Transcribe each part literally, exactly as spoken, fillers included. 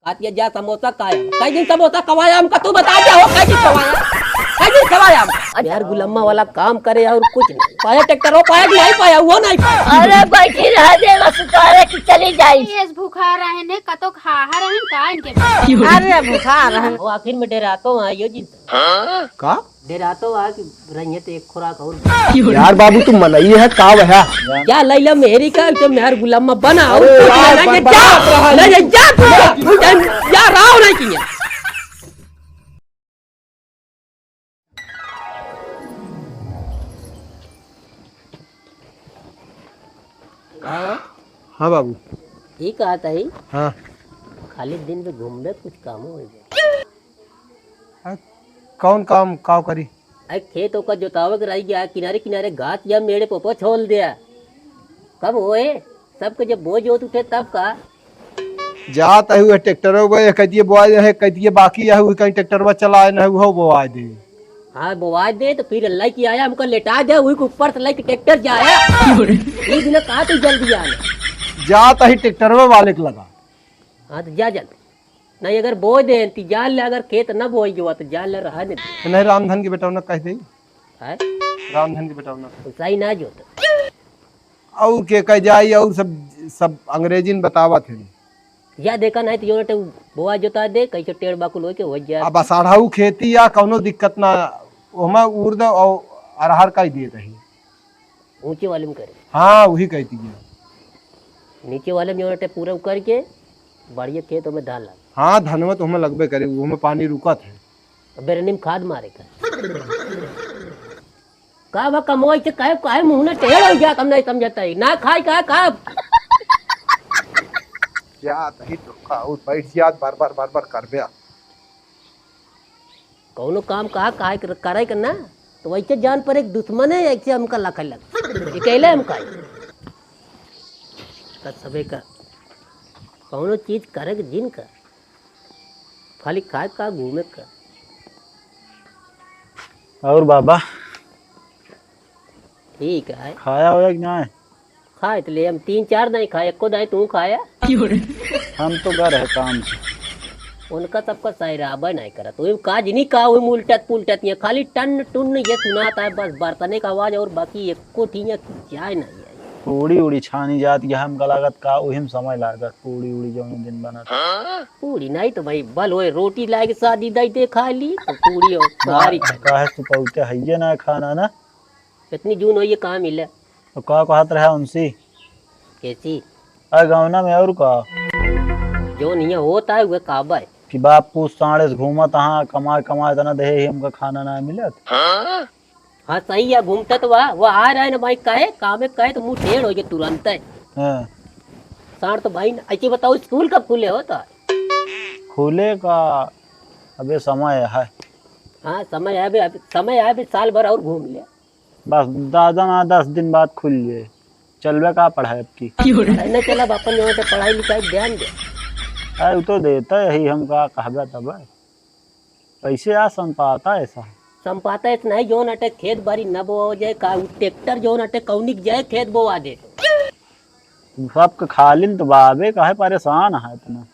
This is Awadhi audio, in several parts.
आतिया जा समोसा खाया। कई दिन समोसा खवाया हमका, तू बता दे हो, कई दिन खवाया? कई दिन खवाया हम? यार, गुलम्मा वाला काम करे और कुछ नहीं। पाया ट्रैक्टर हो, पाया कि नहीं पाया? वो नहीं पाया। अरे, बैठी रह दे, बस उतारे कि चली जाई। ये भूखा रहन है, कतो खा रहन का इनके? अरे, भूखा रहन। वो आखिर में डेरा तो आइयो जी। का? डेरा तो आ कि रहिए तो एक खुराक और। यार बाबू, तू मनई है का वह? क्या लैला मेहरी का, जो मेहर गुलाम में बना हो? अरे यार, ले जा, बन-, बन-, ले जा, जा, तू जा, जा, राव नहीं किया। हाँ बाबू। ई कहत ही। हाँ। खाली दिन में घूमबे, कुछ कामो हो जाए। हाँ, कौन काम काव करी? अरे खेत ओकर जोतावे के रह गया, किनारे किनारे घास या मेड़े पोपो छोल दिया। कब होए? सबके जब बोझ होत उठे तब का? जात है वह ट्रैक्टर, वह कह दिए बोआ है, कह दिए बाकी है, वही कहीं ट्रैक्टर में चलाए न, वो बोआ दे। हाँ, बोआ दे तो फिर लइके आया, हमको लेटा दे, वही के ऊपर से लइके ट्रैक्टर जाया। ई दिन कहा तू जल्दी आना। जात ही ट्रैक्टर में वाले के लगा। हाँ, तो जा जल्दी। नहीं, अगर बोए दे, ती जान ले, अगर खेत न बोई गवा, तो जान ले, रहा नहीं। तो नहीं, रामधन के बेटौना कह दे। हैं? रामधन के बेटौना। तो सही ना जोत। और के कह जाई, और सब, सब अंग्रेजी में बतावत है। या देखा नहीं, तो यो नटे बोआ जोता दे, कैसे टेढ़ बाकुल होके हो जाए। अब असाढ़ाऊ खेती या कौनो दिक्कत ना, ओमा उर्द और अरहर का ही दिए रही। ऊंचे वाले में करे। हाँ, वही कहती है। नीचे वाले में जो नटे पूरा करके बढ़िया खेत में धान लगा। हाँ, धनवा तो हमें लगबे करे, वो हमें पानी रुकत है। बेरनी में खाद मारे का। का बा कमवाई से काहे, काहे मुंह ना टेढ़ हो जात, हम नहीं समझत ही। ना खाई का, का? जात ही तो का, और बैठ जात, बार बार, बार बार करबे। कौनो काम कहा, काहे कर-, करे के ना, तो वैसे जान पर एक दुश्मन है, ऐसे हमका लखल लग। अकेले हम खाई। का सबे का, कौनो चीज करे के जिन का। खाली खाए का, घूमे का। और बाबा? ठीक है। खाया होया कि नाय? खाए तो ले, हम तीन चार दाई खाए, एको दाई तू खाया? हम तो घर है काम से। उनका सबका सैराबा नहीं करत। वही काज नहीं का, वही उल्टत पुल्टत ये खाली टन टुन ये सुनाता है, बस बर्तने का आवाज और बाकी एको ठिया जाए नहीं है। पूड़ी उड़ी छानी जात, यह हमका लागत का ओहिम समय लागत, पूड़ी उड़ी जौन दिन बनत। पूड़ी नहीं तो भाई, बल होए, रोटी लाए के शादी दाई दे खा ली, तो पूड़ी और ना, भारी खा ली। काहे सुपौते हइये ना खाना ना। इतनी जून होइए, कहाँ मिले? तो का कहत रहा उनसे? कैसी? अरे गौना में और का? जौन हियाँ होता है, वह काबा है। कि बाप पूत साढ़े से घूमत, हाँ, कमाए, कमाए इतना देहे ही हमका खाना ना मिलत। हाँ, सही है, घूमता तो वह, वह आ रहा है ना भाई, कहे, कामे कहे तो मुंह टेढ़ हो गए तुरंत है। हाँ। साढ़ तो भाई, ऐसे बताओ, स्कूल कब खुले होता है? खुले का अबे समय है। हाँ, समय है, अबे, अबे समय है, अबे साल भर और घूम ले। बस दादा ना, दस दिन बाद खुल जाए। चलबे का पढ़ाई अब की? पढ़ाई ना चला, अपन जो है पढ़ाई लिखाई ध्यान दे। अरे, उ तो देता है ही, हम का कहबे तब। पैसे आ संपाता ऐसा। संपाता ऐसा नहीं, जो नटे खेत बाड़ी न बोआ जाए, का उ ट्रैक्टर जो नटे कौनिक जाए, खेत बोआ दे। सबके खालिन तो बाबे, काहे परेशान है इतना?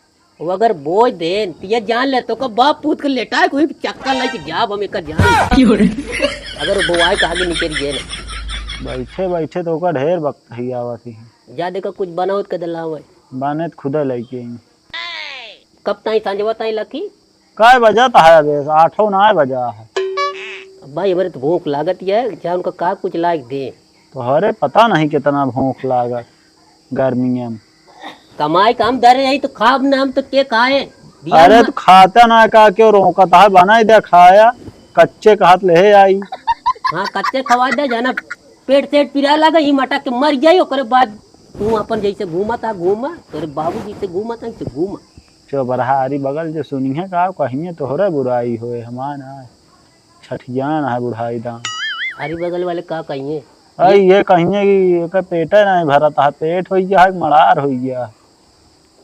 वो अगर बोझ देन, तो ये जान ले, तो का बाप पूत के लेटाए कोई चक्कर लेके जाब हम एकर जान। क्यों रे? अगर वो बोआए के आगे निकल गए ना। बैठे बैठे तो ओकर ढेर वक्त ही आवत ही। जा देखो कुछ बनावत के दिलावे। बने तो खुदे लेके आई। कब ताई सांझवा ताई लखी? काय बजा तो है अबे, आठों ना बजा है। अब भाई, हमरे तो भूख लागत है, चाहे उनका का कुछ लाग दे। तोहरे पता नहीं कितना भूख लागत गर्मियन। कमाई काम दरे यही तो खाब ना हम, तो के खाए? बियान अरे, मा- तो खाता ना का, क्यों रोकत है? बनाई दे खाया, कच्चे का हाथ ले आई। हाँ, कच्चे खवा दे, जाना पेट सेट पिरा लगा, ई मटक के मर जाई, ओकरे बाद तू अपन जैसे घूमत आ घूमा, तोरे बाबू जैसे घूमत आ, ऐसे घूमा। चो बरहा आरी बगल जो सुनिए का कहिए तोहरे बुराई होए, हमार ना छठियान है बुढ़ाई दाम। आरी बगल वाले का कहिए? अरे ये कहिए कि एकर पेटे नहीं भरत है, पेट हो गया है, मड़ार हो गया।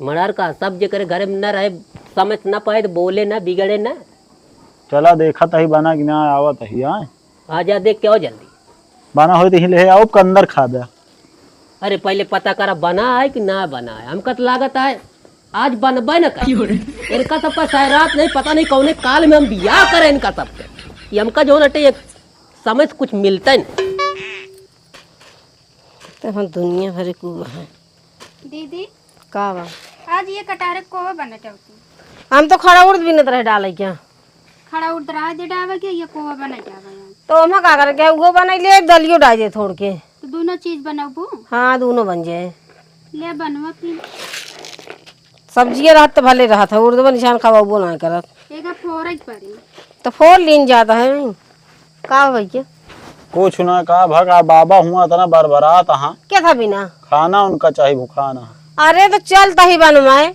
मड़ार का सब जेकरे घरे में न रहे, समझ न पाए तो बोले न, बिगड़े न। चला देखत ही बना कि ना आवत ही, आए। आ जा देख के आओ जल्दी। बना होई तो ही ले आओ, के अंदर खा दे। अरे पहले पता करा बना है कि ना बना है, हमका तो लागत है आज बनबे न करे। इनका सबका सैरात नहीं, पता नहीं कौने काल में हम बियाह करें इनका सबके। ये हमका जौन अटे एक समय से कुछ मिलते नहीं। तो हम दुनिया भर के वो है। दीदी, का बा? आज ये कटारे कोवा बनत हऊ तू? हम तो खड़ा उड़द बिनत रहे डाले क्या। खड़ा उड़द रहा दे डावे के, ये कोवा बनत जावे आज। तो हम का करे के, वो बनाई ले, दलियो डाल दे थोड़ के। तो दोनों चीज बनबू? हाँ, दोनों बन जाए। ले बनवा फिर। सब्जिया रहत तो भले रहत है, उड़दवा निशान खवाबो ना करत। एका फोरक पड़ी। तो फोर लीन जाता है। का हो भैया? कुछ ना, का भगा बाबा हुआ इतना बरबरात हाँ। क्या था बिना? खाना उनका चाही भुखाना। अरे तो चल तही बनवाए।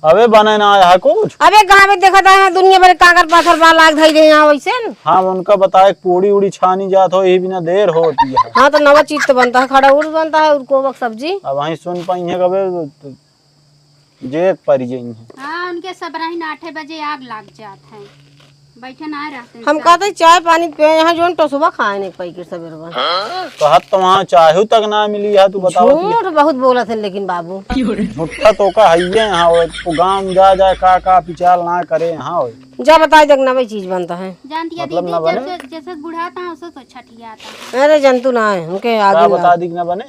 अबे बने ना आया है कुछ। अबे गाँव में देखत है दुनिया भर कांकर पाथर बा लाग धई दे यहाँ वैसे न। हम उनका बताए पूड़ी उड़ी छानी जात हो, यही बिना देर होती है। हाँ तो नवा चीज तो बनता है, खड़ा उड़ बनता है, उड़को वक्त सब्जी। अब वहीं सुन पाई है कबे जे एक परी जइहें। हाँ, उनके सबरहिन आठे बजे आग लाग जात है, बैठे ना रहते हैं हम सब। कहते चाय पानी पिए, यहाँ जोन टोसुबा खाए नहीं पाई के सबेरवा। कहत तो वहाँ चाहू तक ना मिली है, तू बताओ। झूठ बहुत बोलत है लेकिन बाबू। झूठा तो का है ये यहाँ, वो गाँव जा जाए का का विचार ना करे यहाँ हो। जा बताई देख नवे चीज बनता है। जानती है मतलब दीदी, ना बने? जब से, जैसे बुढ़ाता है, उससे तो छठियाता है। अरे जंतु ना है, उनके आगे का ना। बता दी कि ना बने?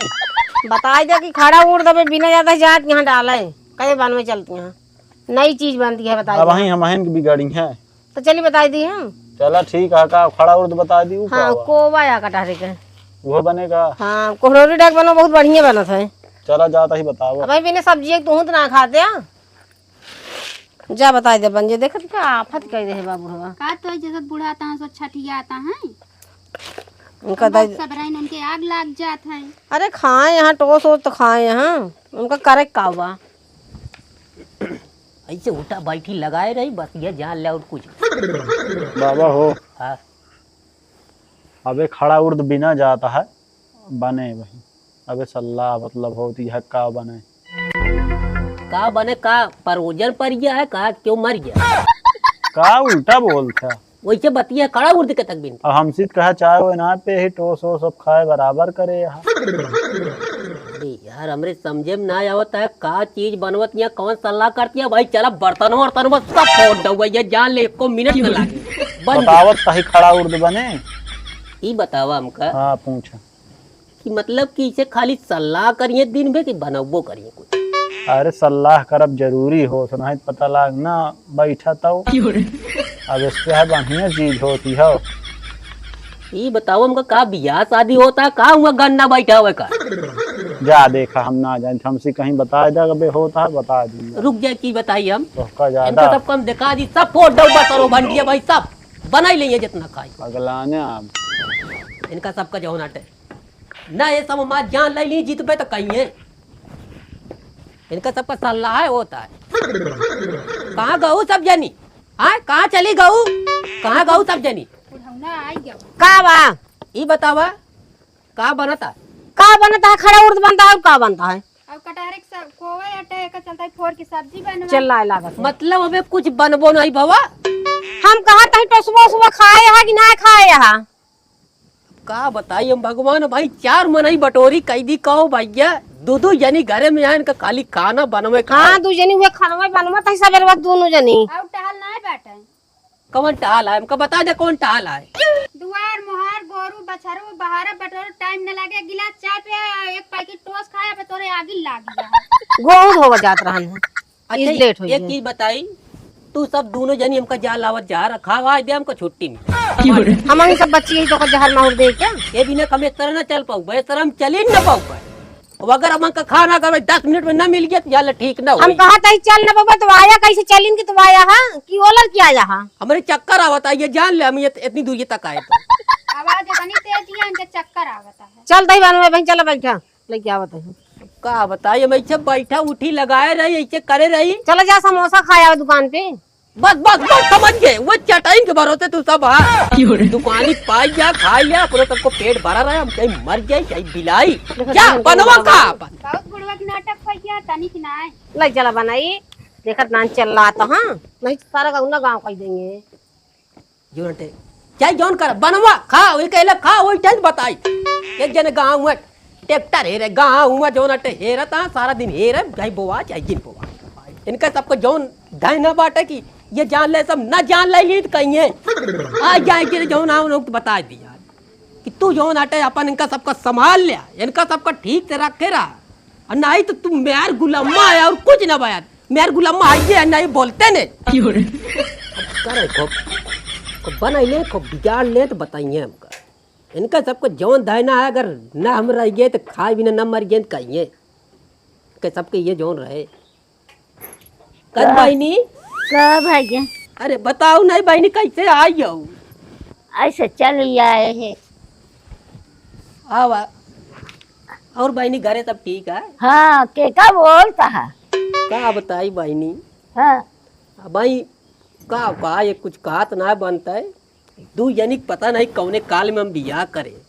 बताई दे कि खड़ा उड़ दबे, बिना ज्यादा जात यहाँ डाले, कहे बनवे चलती हैं, नई चीज बनती है, बताई अब दे। वहीं हम अहन के बिगाड़ी हैं। तो चली बताई दी हम। चला ठीक है, का खड़ा उड़ तो बता दी, उ हाँ, का बा? कोवा या कटहरे के। वो बनेगा। हाँ, कोहरोरी डाक बनो, बहुत बढ़िया बनत है। चला जाता ही बताओ। अब भाई बिना सब्जी एक तुहूँ तो ना खाते हैं। जा बताई दे बन जे, देखत का आफत कह दे बा बुढ़वा। का तो जैसे बुढ़ाता है, सो छठियाता है। उनका हम दाई बाप सब रहीन, उनके आग लाग जात है। अरे खाए यहाँ टोस ओस तो खाए यहाँ, उनका करे का बा? ऐसे उठा बैठी लगाए रही, बस ये जान ले और कुछ। बाबा हो। हाँ। अबे खड़ा उर्द बिना जाता है, बने वही। अबे सल्ला मतलब होती है का बने? का बने का? परोजन पर गया है का? क्यों मर गया? का उल्टा बोलता? वैसे बतिया खड़ा उर्द के तक बिन। अब हमसे तो कहा चाहे वो ना पे ही टोस ओस सब खाए बराबर करे यहाँ। अरे यार, हमरे समझे में ना आवत है, का चीज बनवत या कौन सलाह करती है भाई? चला बर्तन वर्तन बस सब फोड़ दउआ, ये जान ले, एको मिनट न लागे। बन गया। बतावत कहीं खड़ा उर्द बने। ई बतावा हमका। हाँ, पूछा। कि मतलब कि इसे खाली सलाह करिए दिन भर कि बनबो करिए कुछ? अरे सलाह करब जरूरी हो, तो नहीं पता लाग ना बैठा तो। अब इससे है बढ़िया चीज होती हो। ई बताओ हमका का बियाह शादी होता है, का हुआ गन्ना बैठा हुआ का? जा देखा, हम ना जाए, हमसे कहीं बता दे, अबे होता है, बता दी। रुक जाए, की बताई हम? तोहका ज्यादा। इनका सबको हम दिखा दी, सब फोड़ दो, बस करो भंडिया भाई, सब बनाई लेंगे जितना खाई। पगलाने आप। इनका सबका जौन आटे। ना ये सब हमार जान ले ली, जीतबे तो कहीं है। इनका सबका सलाह है होता है। कहाँ गऊ सब जनी? हाँ, कहाँ चली गऊ? कहाँ गऊ सब जनी? बुढ़ौना आई गया। का बा? ई बतावा, का बनता? का बनता है? खड़ा उर्द बनता है और का बनता है? अब कटहरे के सब कोवे अटे, एकर चलता है फोड़ के सब्जी बनवा। चिल्लाए लागत है। मतलब अबे कुछ बनबो नहीं भवा? हम कहा तही टोसुआ ओसुआ खाए हा कि ना खाए हा? का बताई हम भगवान भाई, चार मनई बटोरी कई दी कहो भैया, दो दो जनी घरे में आए, इनका खाली खाना बनवे का। हाँ, दो जनी हुए खानवे बनवा तही सबेरवा दोनों जनी। और टहल नाय बाटे। कवन टहल आए? हमका बता दे कौन टहल आए। दुआर, मोहार, गोरू, बछरू, बहारा, बटोर, टाइम न लागे, गिलास चाय पे, एक पैकेट टोस खाए, अब तोरे आगी लाग गया। गोहूँ धोवे जात रहन है। अच्छा, इस लेट होई एक है। चीज बताई, तू सब दोनों जनी हमका जा लावत जा रखा हुआ दे हमका छुट्टी में। हम ही सब बच्ची यही तो को जहर माहुर दे क्या? ये बिना हम इस तरह ना चल पाऊँ, इस तरह हम चल ही ना पाऊँ। अब अगर हमका खाना अगर दस मिनट में ना मिल गया तो यार ठीक ना हम होई। कहा था चल ना पाऊँ तो आया कैसे चलिन कि तू आया हा कि ओलर की आया हा? हमरे चक्कर आवत है, ये जान ले हम ये इतनी दूर ये तक आए तो। आवाज इतनी तेज है, इनके चक्कर आवत है। चल दही बनवा बहन, चल बैठा। लेके आवत है। का बताई, हम ऐसे बैठा उठी लगाए रही, ऐसे करे रही। चला जा समोसा खाए आवे दुकान पे। बस, बस, बस, समझ गए, वो चटाई के भरोसे तू सब, हाँ। क्यों रे? दुकानी पाई जा, खाई जा, अपने सबको पेट भरा रहे, हम चाहे मर जाए, चाहे बिलाई। देखो, जा, तुम बनवा लोग का अपन। बहुत बुढ़वा की नाटक पाई गया, तनी की ना है। ले चला बनाई, देखत नान चल रहा तो, हाँ, नहीं तो सारा गाँव ना गाँव कह देंगे। जौन अटे, चाहे जौन कर, बनवा, खा, वही कहले खा, वही टाइम बताई। एक जने गाँव में ट्रैक्टर हेरे, गाँव में जौन अटे हेरत, हाँ, सारा दिन हेरे, चाहे बोवा, चाहे जिन बोवा। इनका सबको जौन धैना बाटे कि ये जान ले, सब न जान ले लीत कहिए। आ जाए कि जौन आओ लोग तो बता दिया कि तू जौन आटे अपन इनका सबका संभाल ले, इनका सबका ठीक से रखे रहा। और नहीं तो तू मेर गुलामा है और कुछ ना बयान। मेर गुलामा है ये नहीं बोलते ने। क्यों रे? करे खूब, खूब बनाई ले, खूब बिगाड़ ले तो बताइए हमका। इनका सबको जौन धैना है, अगर ना हम रह गए तो खाए बिना ना मर गए तो कहिए। के सबके ये जौन रहे। कद का? बहिनी? का भैया? अरे बताओ नहीं बहिनी, कैसे आई हो? ऐसे चल आए हैं। आवा। और बहिनी घरे सब ठीक है? हाँ, के का बोलता है? का बताई बहिनी? हाँ। अब भाई का, का ये कुछ कहत ना बनता है। दू जनी के पता नहीं कौने काल में हम बियाह करे। ये,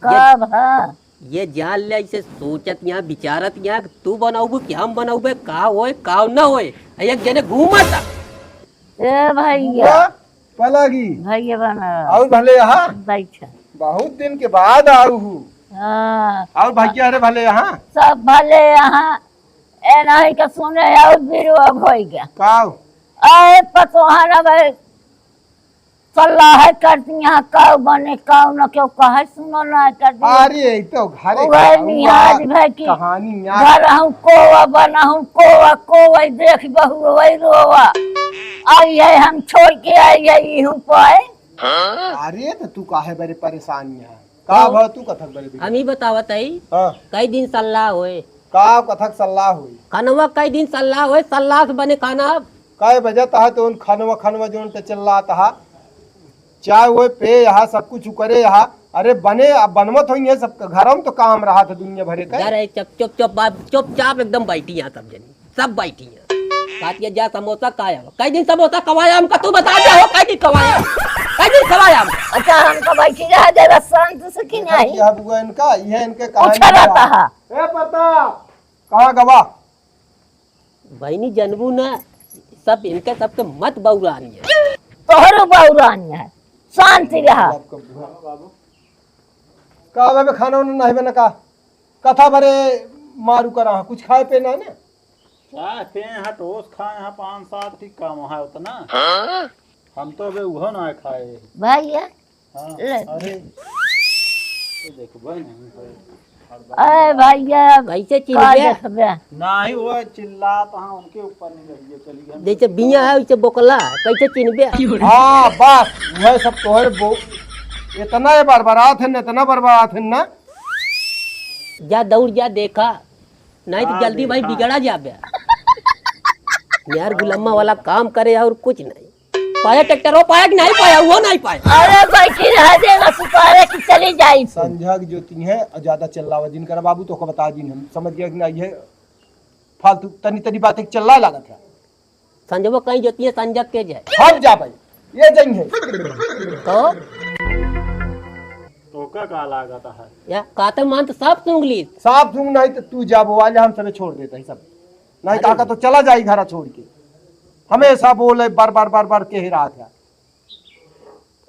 कब? हाँ। ये जान ले, ऐसे सोचत यहाँ, विचारत यहाँ कि तू बनौबू कि हम बनौबे, का होए, का न होए। एक जने घूमत। ए भैया। हुआ? पलागी। भैया बना। और भले यहाँ? बैठा। बहुत दिन के बाद आऊ हूँ। हाँ। और भैया, अरे भले यहाँ? सब भले यहाँ। ए नहीं के सुने और बिरुआ होई गया। का? अरे पतोहन अब सलाह करती यहाँ, काऊ बने, काऊ न, केहू कहे सुनो ना कर दिया। अरे, ई तो घरे उहे का मियाज हुआ, भे की कहानी यार। घर हूँ कोवा, बना हूँ कोवा, कोवा देख बहु वही रोवा। आई है, हम छोड़ के आई है, इहू पाए। अरे, तो तू काहे बरे परेशान यहाँ? का तो भा तू कथक बरे बिगड़? हम ही बतावत हई, हाँ। कई दिन सलाह होए। का कथक सलाह होई? खनवा कई दिन सलाह होए, सलाह से बने खाना। कई बजे तहा तो उन खनवा, खनवा जोन ते चिल्लात हा। चाय वो पे यहाँ सब कुछ करे यहाँ। अरे बने, अब बनवत होई है सब, घरम तो काम रहा था दुनिया भरे का। यार, ए, चुप, चुप, चुप, बाप, चुपचाप एकदम बैठी यहाँ सब जनी, सब बैठी यहाँ। काटिया जा समोसा काया, कई दिन समोसा कवाया हमका, तू बता दे हो, कई दिन कवाया, कई दिन खवाया हमका। अच्छा, हमका बैठी रह दे बस शांत से कि नहीं? यह बुआ इनका, यह इनके कहानी पूछा रहता है। ए पता, कहाँ गवा? बहिनी जनबू ना, सब इनका सबके मत बौरानी है। तोहरो बौरानी है, शांति रहा। का बे खाना उना नहीं बना का? कथा भरे मारू करा, कुछ खाए पे ना ना? चाय पे यहाँ टोस खाए, यहाँ पाँच सात ठीक काम है उतना। हाँ? हम तो अबे उहो ना खाए। भैया, हाँ, ले। अरे, ये देखो, भाई नहीं, भाई। अरे भैया, कैसे का चिन्हबे? देखबे? नाही, वो चिल्लात हाँ, उनके ऊपर नहीं लगी, चली गई। जैसे बिया है, वैसे बोकला, कैसे चिन्हबे? हाँ, बस, वह सब तोहरे बो-, इतना ये बरबरात है ना, इतना बरबरात है ना। जा, दौड़ जा, देखा, नहीं तो हाँ, जल्दी भाई देखा। बिगड़ा जाबे। यार, गुलामा वाला काम करे और कुछ नहीं। पाया ट्रैक्टर हो, पाया कि नहीं पाया, वो नहीं पाया। अरे बैठी रह दे, बस पाया कि चली जाई। संझा के जोती है और ज्यादा चिल्लावा जिन करा बाबू, तो को बता दिन हम समझ गया कि ना, ये फालतू तनी तनी बातें चिल्ला लागत है। संजवा कहीं जोती है, संजक के जाए। हम जा भाई, ये जई है। तो? तोका का लागत है? या, काते मान तो सब सूंघ ली। सब सूंघ नहीं तो तू जा बोवा ले, हम सबे छोड़ देता है सब। नहीं अरे। काका तो चला जाई घरा छोड़ के। हमेशा बोले, बार, बार, बार, बार के ही रहा था।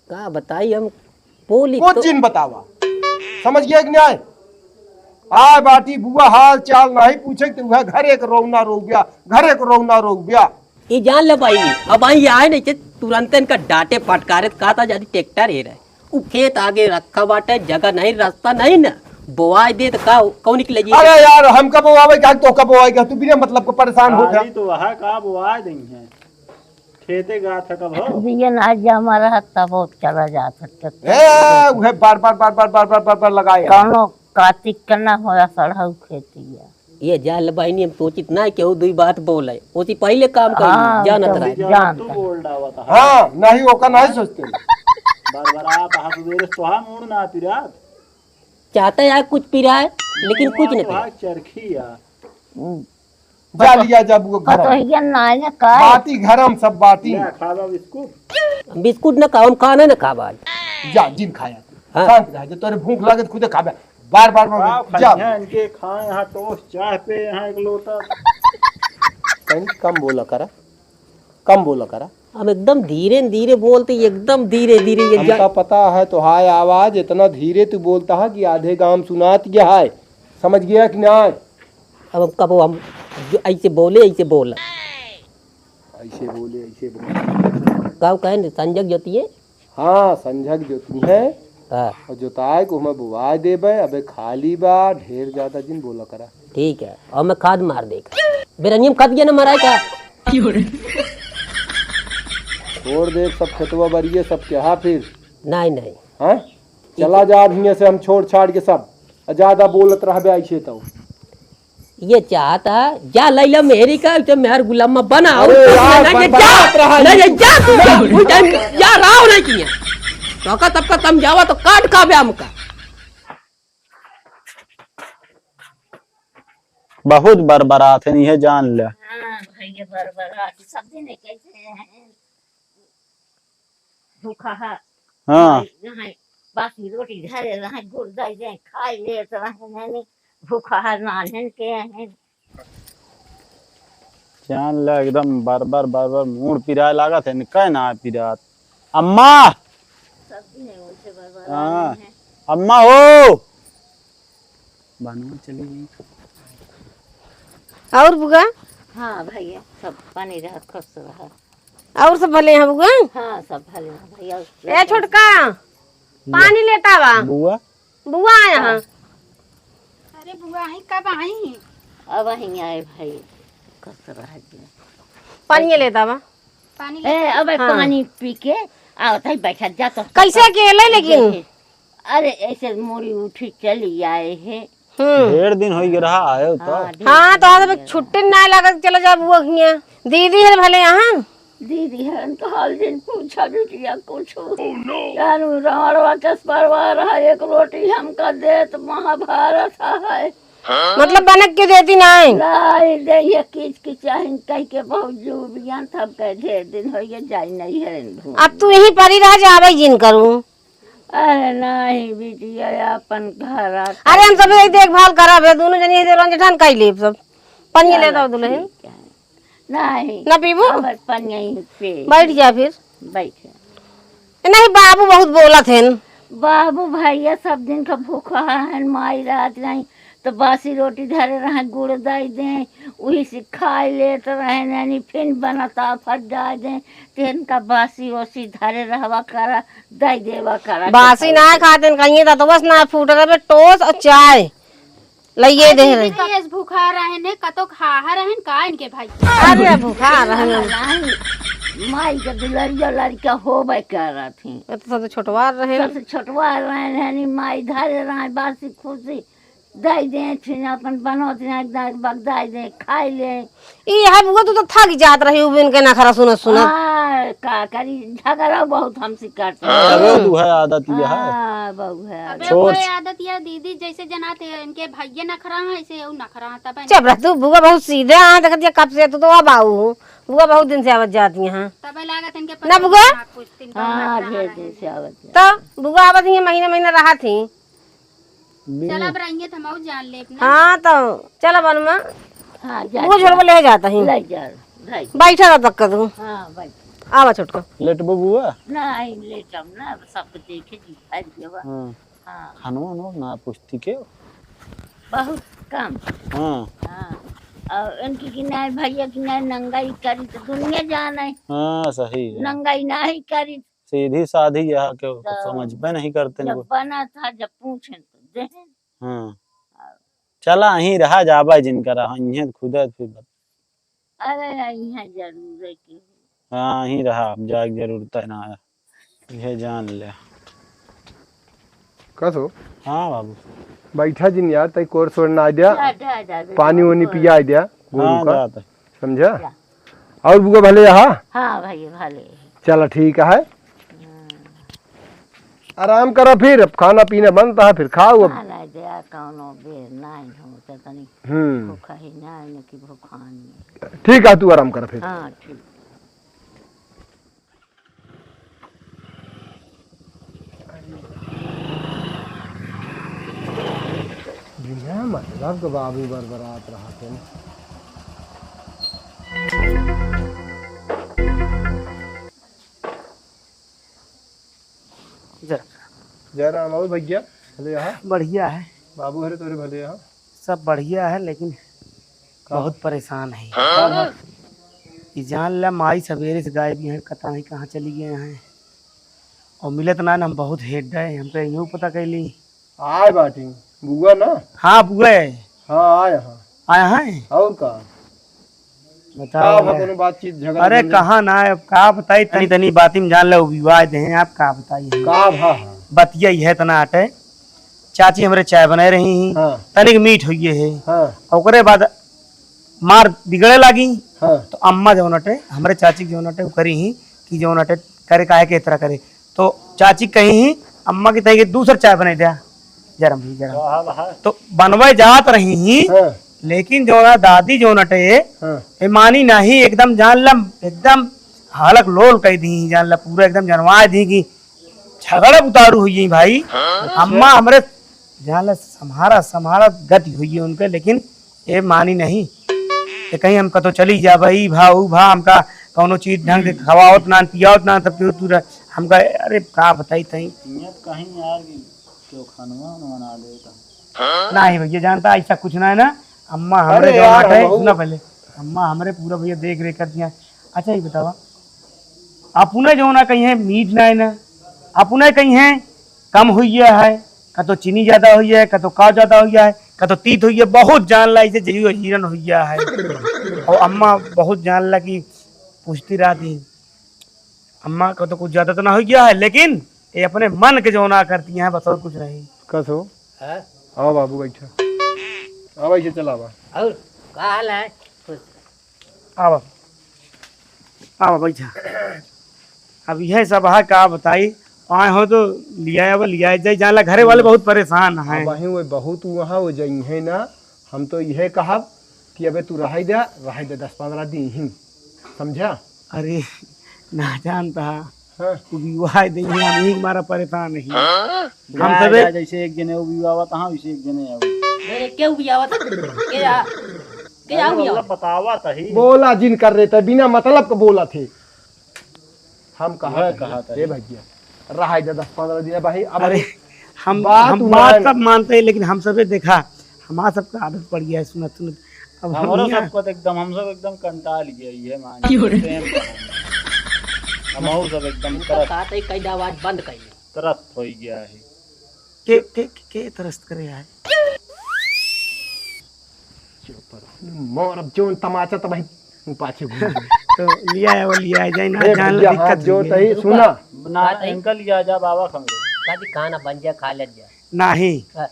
का बताई हम, बोली कुछ तो जिन बतावा। समझ गया कि नहीं? आय बाटी बुआ हाल चाल नहीं पूछे तो वह घरे के रोना रो गया, घरे के रोना रो गया। ई जान ले भाई, अब आई आए नहीं थे, तुरंत इनका डांटे फटकारे, कहा था जल्दी ट्रैक्टर हे रहे। उ खेत आगे रखा बाटे, जगह नहीं, रास्ता नहीं ना, बोआई दे तो का, कौन निकले जी? अरे यार, हम कब बोआवे का, तो कब बोआवे का? तू बिना मतलब को परेशान हो गया। खाली तो वह का बोआए देंगे। खेते गा था कब हो? बियन आज जमा रहा तब वो चला जात है। ए, उहे बार, बार, बार, बार लगाए। कौनो कातिक के ना होया सड़हु खेतिया। ये जान ले बहिनी, हम सोचित ना केहू दुई बात बोले। ओसी पहिले काम करी, हाँ, जानत तो रहे। जानत तू है। बोल डावत है। हाँ, नहीं ओका नहीं सोचते। बार बार आप हाथ दे रहे, तोहा मूड़ ना पिरात। चाहता है कुछ पिराए, लेकिन कुछ नहीं पिराए। चरखी है। हम्म। जा लिया जा बुआ घर। पतोहिया नाय ना काय? बाटी घर हम सब बाटी। ले, खावा बिस्कुट। बिस्कुट ना खाओ, हम खाना ना खावा। जा, जिन खाया तू। हाँ। शांत रह जा, तोरे भूख लागे तो खुदे खाबे। बार, बार, बार, का जा। खाई है इनके खाए, यहाँ टोस्ट चाय पे, यहाँ एक लोटा। कहीं कम बोला करा, कम बोला करा। अब एकदम धीरे धीरे बोलते, एकदम धीरे धीरे ये हमका जा- पता है तो हाय आवाज इतना धीरे तू बोलता है कि आधे गांव सुनात गया है। समझ गया कि नहीं? अब हम कबो हम जो ऐसे बोले, ऐसे बोला। ऐसे बोले, ऐसे बोले। का कहे न, संजक जोतिए? हाँ, संजक जोतिए। हाँ। और जोताए को हमें बुआए देबे, अबे खाली बा, ढेर ज्यादा जिन बोला करा। ठीक है, और मैं खाद मार देगा। बेरनियम खाद ये ना मराए का? छोड़ दे सब खेतवा बरिए सब क्या फिर। नहीं, नहीं। हाँ? चला जा अब हियां से हम छोड़ छाड़ के सब। आ ज्यादा बोलत रहबे ऐसे तो। ये चाहता, जा लैला मेहरी का, तो मेहर गुलामा बना। अरे यार, नहीं, नहीं, बरबरात जा, रहा नहीं, है। नहीं, जा तू, जा, कोई टाइम, जा रहा हो नहीं किया। तो का तब का समझावा तो काट खाबे हमका। बहुत बरबरात है, ये जान ले। हाँ, भैया बरबरात, सब दिन कैसे हैं? भूखा है। हाँ। भाई, यहाँ बासी रोटी धरे रहे, गुड़ दे दे, खाई लेत रहे, यानी भूखा है, नान्हन के हैं। जान ले एकदम बरबर, बरबर मूड़ पिराए लागत है, इनका ना पिरात। अम्मा! सब दिन है उनसे बरबर हाँ। आदमी है। अम्मा हो! बनवा चली गई। और बुआ? हाँ भैया, सब बनी रहा, खुश रहा। और सब भले हैं बुआ? हाँ, सब भले हैं भैया। ए छोटका, पानी लेता बा। बुआ? बुआ आया हाँ। अरे बुआ, आई कब आई? अब आई आए भाई, खुश रहा जी। पानी लेता बा। पानी ए, लेता अबे हाँ। पानी पी के आवत है, बैठा जा तो। कैसे अकेले लेकिन? देखे। अरे ऐसे मोरी उठी चली आए है। हम्म। ढेर दिन होई रहा आयो तो। हाँ, ढेर हाँ, दिन तो आज होई अब रहा। छुट्टी ना लागत, चला जा बुआ हियां। दीदी है भले यहाँ। दीदी हरन तो हाल दिन पूछा बिटिया कुछ। Oh, no! यार रावणवा चस परवा रहा, एक रोटी हमका देत महाभारत है। मतलब बनक के देती ना है? लाई दे ये किच किचाहिन कह के बहुत जूबियन थब के ढेर दिन होई गए जाई नहीं है। अब तू यहीं पर ही रह जावे जिन करूँ। अरे नहीं बिटिया, अपन घर आ अरे हम सब यही देखभाल करब है, दोनों जनी यही रंजठान कई लेब सब। पनिया ले चलो, दो दुल्हन। ठीक है। नहीं। ना पीबू? अब पनिया ही पे। बैठ जा फिर। बैठ। ए, नहीं, बाबू बहुत बोलत हन। बाबू भैया सब दिन का भूखा हन, माई रात नहीं तो बासी रोटी धरे रहे, गुड़ दाई दे, वही से खाई लेत रहे, यानी फिर बनता फट जाए दे, तेन का बासी ओसी धरे रहवा करा, दाई देवा करा। बासी ना खाते कहिए तो बस ना फूट रहे टोस और चाय। लइये अरे देह रहे। दीदी, एस भूखा रहन है, कतो खाहा रहन का इनके भाई? अरे भूखा रहन। नहीं, माई के दुलरिया लड़का होबे करत ही। ये तो सब छोटवा रहन। सबसे छोटवा रहन है, नी माई धरे रहन, बासी खुशी दे दे, फिर अपन बनत रहे, दाग बगदाई दे, खाई ले। ई है बुआ, तू तो थक जात रही, उबिन के नखरा सुनत सुनत। आ, का करी, झगड़ा बहुत हमसे करते हैं। अबे तू है आदत यह है। हाँ, बहु है। अबे छोड़। कोई आदत यह दीदी, जैसे जनाते हैं, इनके भैया नखरा हैं, ऐसे यहू नखरा हैं, तब चुप रह तू, बुआ बहुत सीधे हैं, देखत ये कब से तू तो अब आऊ। बुआ बहुत दिन से आवत जाती हैं। तब लागत इनके ना बुआ? पति ना पूछती, इनका हाँ, नखरा ढेर है। दिन से आवत जाती। तो बुआ आवत ही महीना महीना रहा थी। बिनु चल, अब रहिए, त हम और जान लेब ना। हाँ, तो चल, अब अनमा। हाँ, जा, वो जा। झोलवा ले जाता ही। ले जा, ले जा। बैठा रह पक्का तू। हाँ, बैठ। आवा छोटका। लेटबो बुआ? नहीं, लेटम ना, अब सब देखे जी, भाई देवा। हाँ। हाँ। खानो वानो ना पूछती के? बहुत कम। हाँ। हाँ। और इनकी किनारे भैया किनारे नंगाई करी तो दुनिया जाने। हाँ, सही है। नंगाई नहीं करी। सीधी साधी यहाँ के तो समझबे नहीं करते जब इनको। बना था, जब पूछें तो देहें। हाँ। चला, अहीं रहा जाबा जिनका रहा, इहें खुदा फिर बता। अरे, इहाँ जरूर है कि हाँ, अहीं रहा, अब जाए के जरूरत है ना है। यह जान ले। कस हो? हाँ बाबू। बैठा जिन यार, तई कोर सोर ना दिया। जा, जा, जा, बेटा, पानी वानी कोर। पिया दिया, गोरू हाँ, का। जात है। समझा? जा। और बुआ भले यहाँ? हाँ भाई, भले। चला, ठीक है। हम्म। आराम करा फिर, अब खाना पीना बनता है, फिर खाओ अब। खाना दे, कौनो बेर नहीं हो, तो तनी हम्म। भूखा ही नहीं, न कि भूखानी। ठीक है, तू आराम करा फिर। हाँ, ठीक। बिना मतलब के बाबू बरबरात रहत हैं। जय राम। जय राम। और भैया, भले यहाँ? बढ़िया है। बाबू हरे तोरे भले यहाँ? सब बढ़िया है, लेकिन का? बहुत परेशान है। हाँ? कि जान ला माई सवेरे से गायब ही हैं, पता नहीं कहाँ चली गए हैं। और मिलत ना, ना हम बहुत हेड रहे, हम कहे यूँ पता कैली। आए बाटी, बुआ ना? हाँ, बुआ है। हाँ, आए हाँ। आया है? और का? बताओ का भा ना। कोनो बातचीत, झगड़ा अरे झंझट? कहाँ ना है, अब का बताई, तनी तनी बाती में जान ला, विवाह दे हैं, आप का बताई हम? का भा? बतिया ही है तना आटे। चाची हमरे चाय बनाए रही ही, हाँ। तनिक मीठ होइए है। हाँ। ओकरे बाद मार बिगड़े लागी, हाँ। तो अम्मा जौन अटे, हमरे चाची के जौन अटे, उ करी ही कि जौन अटे करे, काहे के इस तरह करे। तो चाची कही ही, अम्मा की तही के दूसर चाय बनाई द्या, जरम ही, जरम। वाह, वाह। तो बनवे जात रही ही, हाँ। लेकिन जौन दादी जौन अटे, हाँ। ए मानी नहीं, एकदम जान ला, एकदम हालक लोल कह दी, जान ला, पूरा एकदम जनवा दी कि झगड़ा उतारू हुई है भाई। हाँ? अम्मा हमरे जान ला, सम्हारा, सम्हारा गति हुई है उनके, लेकिन ये मानी नहीं। ये कहीं हम कतो चली जाबा, ई भा, ऊ भा, हमका कौनो चीज ढंग से खवावत ना, पियावत ना, तब क्यों तू रह-, हमका, अरे का बताई तई। नियत कहीं यार कि क्यों खानवा उनवा ना देता। नहीं भैया, जानता ऐसा कुछ ना है ना। अम्मा हमरे अरे जो यार, बाटे, हम सुना पहले, अम्मा हमरे पूरा भैया देख रेख करती हैं। अच्छा, ये बतावा, अपने जो ना कहीं है मीठ ना है ना, अपने कहीं है कम हुई है, कतो चीनी ज्यादा हुई है, कतो का ज्यादा हुई है, कतो तीत हुई है, बहुत जान ला इसे जइयो हीरन हुई है। और अम्मा बहुत जान ला कि पूछती रहती, अम्मा कतो कुछ ज्यादा तो ना हुई है, लेकिन ये अपने मन के जो ना करती हैं, बस और कुछ नहीं। कस हो? हैं? आओ बाबू, बैठा। आओ, ऐसे चला बा। और का हाल है? खुश। आवा, आवा, बैठा। अब यह सब है, का बताई, आए हो तो लिया आवा, लिया जाए, जान ला घरे वाले बहुत परेशान हैं। अब वहीं वो बहुत वहाँ हो जाई है ना, हम तो यह कहब कि अबे तू रहाई दे, रहाई दे दस पन्द्रह दिन ही, समझा? अरे, ना जानता, हाँ। तू विवाह दे, हम ही मारा परेशान है। हाँ? हम जा, सबे जा, जैसे एक जने वो विवाह हुआ, तहाँ वैसे एक जने आओ। अरे, के विवाह हुआ? के आ? के अरे, आओ विवाह? मतलब बतावा तही। बोला जिन कर रहे थे, बिना मतलब के बोला थे। हम कहा वह था, कहा था ए ये। भैया, रहा है दस पन्द्रह दिन भाई, अब अरे, हम, बात हम उन्हें बात सब मानते हैं, लेकिन हम सबे देखा, हमारा सबका आदत पड़ गया है सुनत सुनत। अब हम हमरो यहाँ सबको तो एकदम, हम सब एकदम कंटाल गया ये मान। क्यों रे? Same कहानी। हम और सब एकदम उनका त्रस्त, कहा था, कई आवाज बंद कर। त्रस्त हो गया है। के, के, के, के त्रस्त करे है? चुप रहो। मोर अब जोन तमाचा तब भाई पाछे घूम गए। तो लिया है, वो लिया है, जाए ना, ए जान भैया, दिक्कत हाथ जोड़ हुई है। तही, सुना। ना, बात है। इनका लिया जा बाबा खंगे। दादी खाना बन जा, खा ले जा। नहीं। हाँ।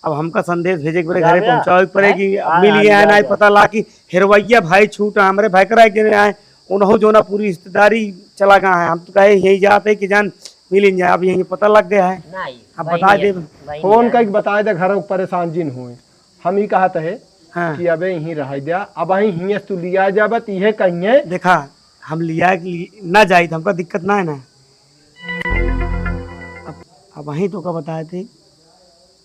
अब हमका संदेश भेजे के पड़े, जा घरे भैया। पहुँचावे के पड़े हैं? कि अब हाँ, मिल हाँ, गया है, जा, नहीं जा। पता ला कि हेरवैया भाई छूटा, हमरे भाई करा के आए, उन्हों जो ना पूरी रिश्तेदारी चला गया है। हम तो कहे यही जाते कि जान मिल ही जाए, अब यही पता लग गया है। नहीं, अब वही बता नहीं दे। है, वही फोन नहीं है। करके बता दे, घर में परेशान जिन हुए। हम ही कहत है हाँ। कि अबे यहीं रह जा, अब यहीं हियाँ से तू लिया जाबा, त इहे कहिए। देखा, हम लिया के लिए ना जाई, त हमका दिक्कत ना है ना। अब, अब वहीं तो का बताए थे,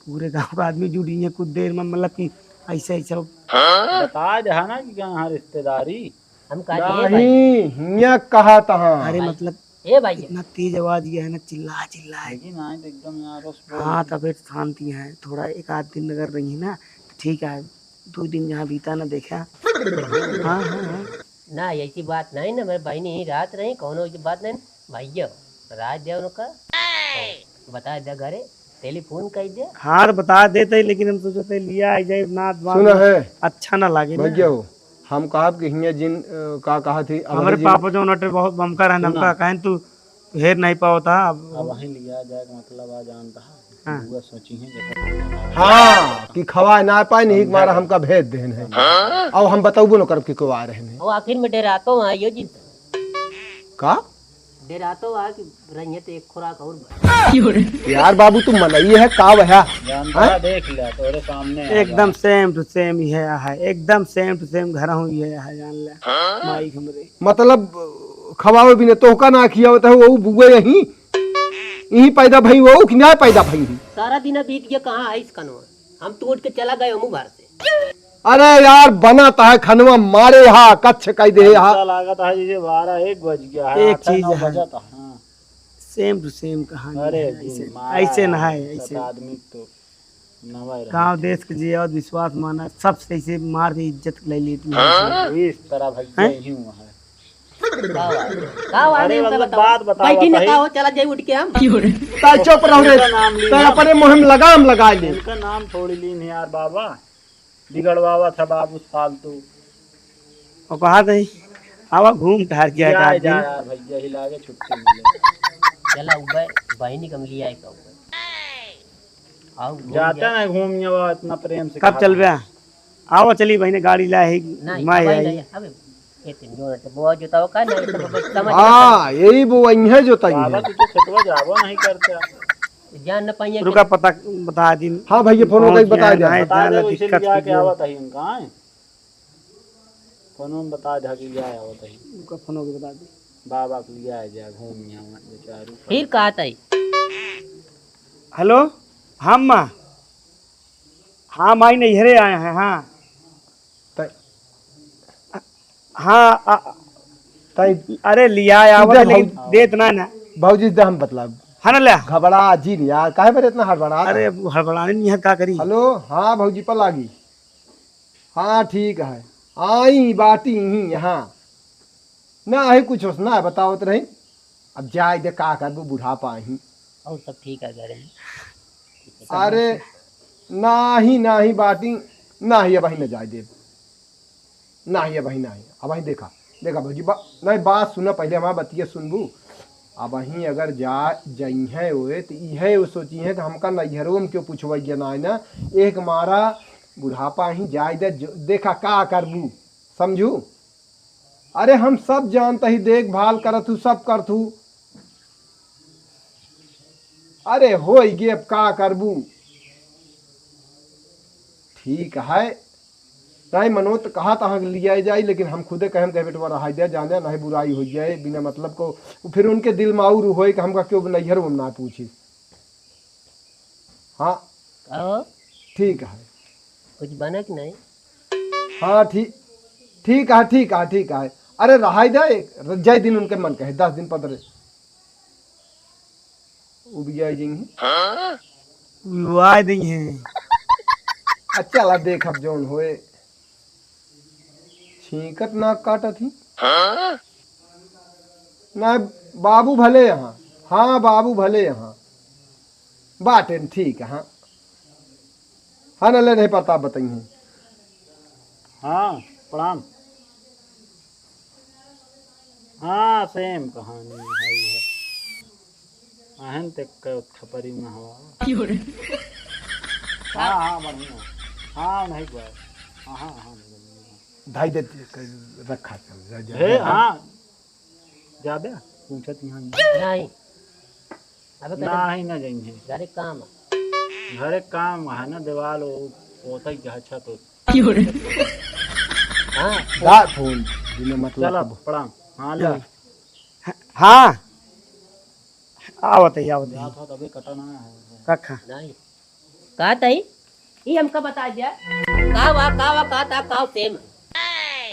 पूरे गांव का आदमी जुड़ी है कुछ देर में, मतलब कि ऐसे, ऐसे। बता दे है ना कि कहाँ रिश्तेदारी। हम कहा दिए भाई। नहीं, हियाँ कहा तहाँ। अरे भाई, मतलब, ए भाई। इतना तेज आवाज ये है ना, चिल्ला, चिल्ला है। लेकिन आज तो एकदम यार, उस हाँ, तबीयत शांति है। थोड़ा एक आध दिन अगर रही ना, तो ठीक है। दो दिन जहाँ बीता ना देखा। हाँ, हाँ, हाँ। ना, ऐसी बात नहीं ना, मेरे बहनी ही रात रही, कौनो ऐसी बात नहीं। भैया, रात दे उनका, बता दे घरे, टेलीफोन कर दे। हाँ, तो बता देते, लेकिन हम सोचते लिया आ जाए, ना, सुना है? अच्छा ना लागे ना। भैया हो, हम कहब कि हियाँ जिन, अ, का कहा थी, अब हमरे जिन पापा जो नटे बहुत बमका रहन, सुना। हमका कहें तू हेर नहीं पावता। अब अब वहीं लिया जाए के मतलब आ जानता है। हाँ। बुआ सोची है जैसे हाँ, कि खवाए ना पाए, नहीं समझा मारा गया। हमका भेज देन है। हाँ। अब हम बताबो न करब कि को आ रहे हैं। वो आखिर में डेरातो वहाँ यो जिन। का? डेरातो वहाँ कि रहिए तो एक खुराक और बढ़। यार बाबू, तू मनई है का वह? जानता हाँ? देख लिया, तोरे सामने आ एकदम गया। Same to same ही है, है, एकदम same to same घर हूँ ये है, जान ले। हाँ? माई हमरे। मतलब, खवावे बिना तोहका ना खियावत है, वो बुआ यहीं, यहीं पैदा भई, वो कि ना पैदा भई? सारा दिन बीत गया, कहाँ है इस कनवा? हम तो उठ के चला गए हमू घर से। अरे यार, बनत है खनवा मारे हा, कच्छ कई दे हा। ऐसा लागत है जैसे बारह एक बज गया है, एक आठ चीज नौ है। बजत है, हाँ। Same to same कहानी अरे है, जी, ऐसे, मारा ऐसे ना है, है, ऐसे। आदमी तो नवा रहे। गाँव देश के जे और विश्वास माना, सबसे ऐसे मार के इज्जत ले ली तुमने। हाँ? इस तरह भैया हैं? ही हुआ है। का हुआ? का हुआ? अरे, नहीं, मतलब, बताओ। बात बताओ, बैठी ना, बताइए। का हो, चला जाई उठ के हम। ताई चुप रहो रे। इनका नाम ली ताई ना। अपने मुँह में लगाम लगा ले। इनका नाम थोड़ी लीन है यार बाबा। बिगड़वावा था बाबू फालतू। और कहा थे, आवा घूम टहर के जा, आया जा दिन। यार भैया, हिला के छुट्टी मिले। चला, उबे, बहिनी कम लिया है का उबे? आओ, घूम जाता जाए। ना घूम, ये वो इतना प्रेम से कब कहा चलबे? था। आवा, चली बहिनी, गाड़ी ला है, नहीं, घुमाए अबे आई। नहीं, अबे, ये तीन जोड़ तो बहुत जोताओ का नहीं, तो बस समझ हाँ, यही वो वही है जोताई बाबा, है। तू तो खेतवा जाबो नहीं करता। जान न पाइए रुका, कि पता बता दिन। हाँ भैया, फोन कौन करके बता क्या दे। है, बता जान दे, ला वैसे दिक्कत लिया के कीजिए। आवत है इनका, हैं? फोन में बता दे कि लिया आवत है। रुका, फोन होके बता दे। बाबा के लिया जा, घूम यहाँ बेचारू। फिर कहा तई? हेलो, हाँ माँ। हाँ माई, नैहरे आए हैं, हाँ। तै- हाँ, आ, तै- अरे लिया आवत इधर है, लेकिन भौ- देत ना ना। भौजी से हम बतलाब। हाँ ना, ले। घबरा जिन यार, काहे बरे इतना हड़बड़ा? अरे, हड़बड़ाने नहीं है, का करी? हेलो, हाँ भौजी, पर लागी। हाँ, ठीक है। आई बाटी ही यहाँ। ना है कुछ, ना बतावत रही। अब जाए दे, का करबू, बुढ़ापा ही। और सब ठीक है घरे में? अरे, नाही, नाही बाटी, नाही, अबही न जाए देब। नाही, अबही नाही। अबही देखा, देखा भौजी, बा-, नहीं, बात सुना, पहले हमार बतिया सुनबू। अबही अगर जा, जइहें ओए, त इहे वो सोचिहें कि हमका नैहरो में क्यों पुछवइया ना है ना। एक मारा बुढ़ापा ही जाए दे, जो, देखा का करबू, समझू? अरे हम सब जानत ही, देखभाल करत हूँ, सब करत हूँ। अरे होई गे, अब का करबू? ठीक है, नहीं मनो त कहा त अहाँ के लिया जाई, लेकिन हम खुदे कहेम, कहे बेटवा रहाई दे, जाने नहीं बुराई हो जाए बिना मतलब को। फिर उनके दिल में और होए कि हमका क्यों नैहर में ना पूछी। हाँ। कहो। ठीक है। कुछ बना कि नहीं? हाँ, ठीक, ठीक है, ठीक है, ठीक है। अरे, रहाई दे, जय दिन उनके मन कहे, दस दिन पदरे। उबिया जी हैं। उबिया दी हैं। अच्छा, ला देख अब जौन होए। छींकत नाक काटत ही। ना, बाबू भले यहाँ। हाँ, बाबू भले यहाँ। बाटेन ठीक, हाँ। हाँ, न ले नहीं पता बताइए। हाँ, प्रणाम। हाँ, same कहानी है, है। आहन ते क-, खपरी में हवा। क्यों रे? हाँ, हाँ, बढ़िया। हाँ, नहीं गए। हाँ, हाँ, हाँ, बढ़िया। धाई दे, रखा चल, जा, जा, हे, जा। हाँ। जाबे, पूछत यहाँ नहीं। नहीं। अबे कदम नहीं, ना जाइए। घरे काम है। घरे काम है ना, दीवाल वो पोता ही है, छत हो। क्यों रे? हाँ। दा फोन, बिना मतलब चला, के। प्रणाम। हाँ, ले। हाँ। आवत है, आवत है। जात हो तबे कटा ना है। कखा। नहीं। का तई? ई हमका बता दिया। का वा, का वा, का ता, का same है?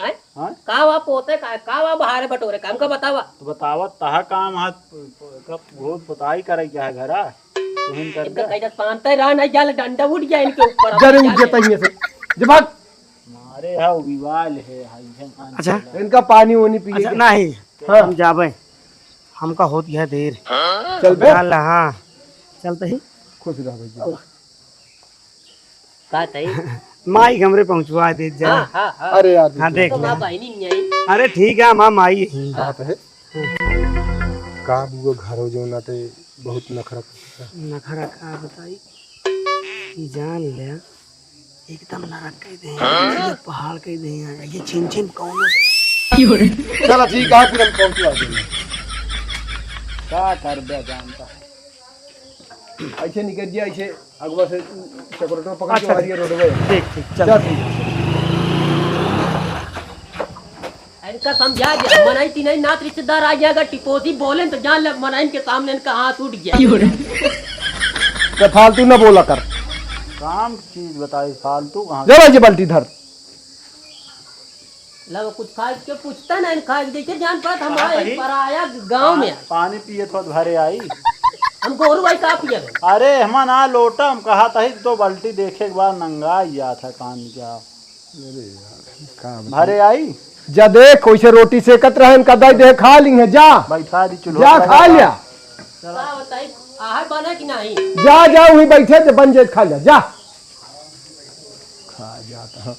हैं? हाँ? का वा पोते का, का वा बहारे बटोरे का, हमका बतावा। तो बतावा, तहा काम हाथ, कब घोर पोताई करे क्या है घरा? तुहिन कर इनका दे। कहीं दस पानते रहा नहीं, जाल डंडा उठ गया इनके ऊपर। जरे उठ जाता ही से। जब भाग। मारे है, विवाल है, हाय है, मान अच्छा। चला। इनका पानी वानी पिए अच्छा, के। नहीं। हाँ। हम जाबे। हमका होत गया देर। चल बे। चल, हाँ। चलते ही। खुश रह भैया। का तई? माई के हमरे पहुँचवा दे जा। हाँ, हाँ, हाँ। अरे यार, हाँ, देख तो ले। माँ बहिनी नहीं आई। अरे ठीक है, माँ, माई यही। हाँ। बात है। का बुआ घर हो जो ना ते बहुत नखरा करता। नखरा का बताई? ई जान ले, एकदम नरक कह दे हैं, हाँ? ये पहाड़ कह दे हैं, ये छिम छिम कौन है? चला ठीक है, फिर हम पहुँचवा देंगे। का कर दे जानता है। ऐसे निकल गया, ऐसे अगवा से चक्रोटो पकड़ के अच्छा, मारिए रोड में। ठीक, ठीक, चल। चल, ठीक है। इनका समझा दे, मनई तीनई नात रिश्तेदार आ गया, अगर टिपोसी बोले तो जान ले, मनई के सामने इनका हाथ उठ गया। तो फालतू ना बोला कर। काम की चीज बताई, फालतू कहाँ? ले भाई, ये बाल्टी धर। लो, कुछ खाए के पूछता ना, खाए के जैसे जान पात हम कहाँ आए कहीं? पराया गाँव में। पानी पिए तो भरे आई। हम गोरू भाई का पिए? अरे, हम ना लोटा, हम कहा था ही तो बाल्टी देखे एक बार नंगा या था कान क्या। अरे यार, का बताई? भरे आई? जा देख, ओइसे रोटी सेकत रहन, का दई दे, खा ली है, जा। बैठा दी चूल्हा जा, पर खा लगा। लिया। का बताई, आहर बना कि नहीं? जा, जा, वहीं बैठे, जब बन जाए, खा लिया, जा। खा जाता है।